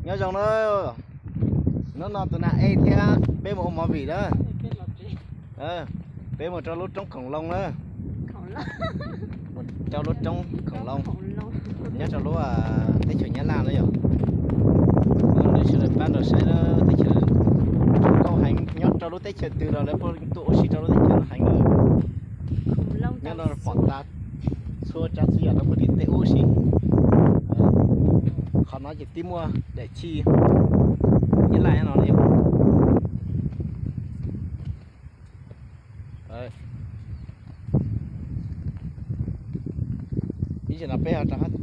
Nyob zoo na, hnub no tus nas ej thiab peb mus ua movie na. Peb mus rau lub roob Khoom Loo na. Mus rau lub roob Khoom Loo, nyob rau lub teb chaws Nyab Laj na yom. Sawv daws pab nrog saib teb chaws zoo nkauj heev, nyob rau lub teb chaws twg los lawv puag tuaj ua si rau lub teb chaws no heev na. Nyob no pom tas txhua tsav txhua yam rau puag tim tej ub si. Qhov no ces twb muaj daim txhij Nyab Laj no li. Ib zaug no peb ho rov qab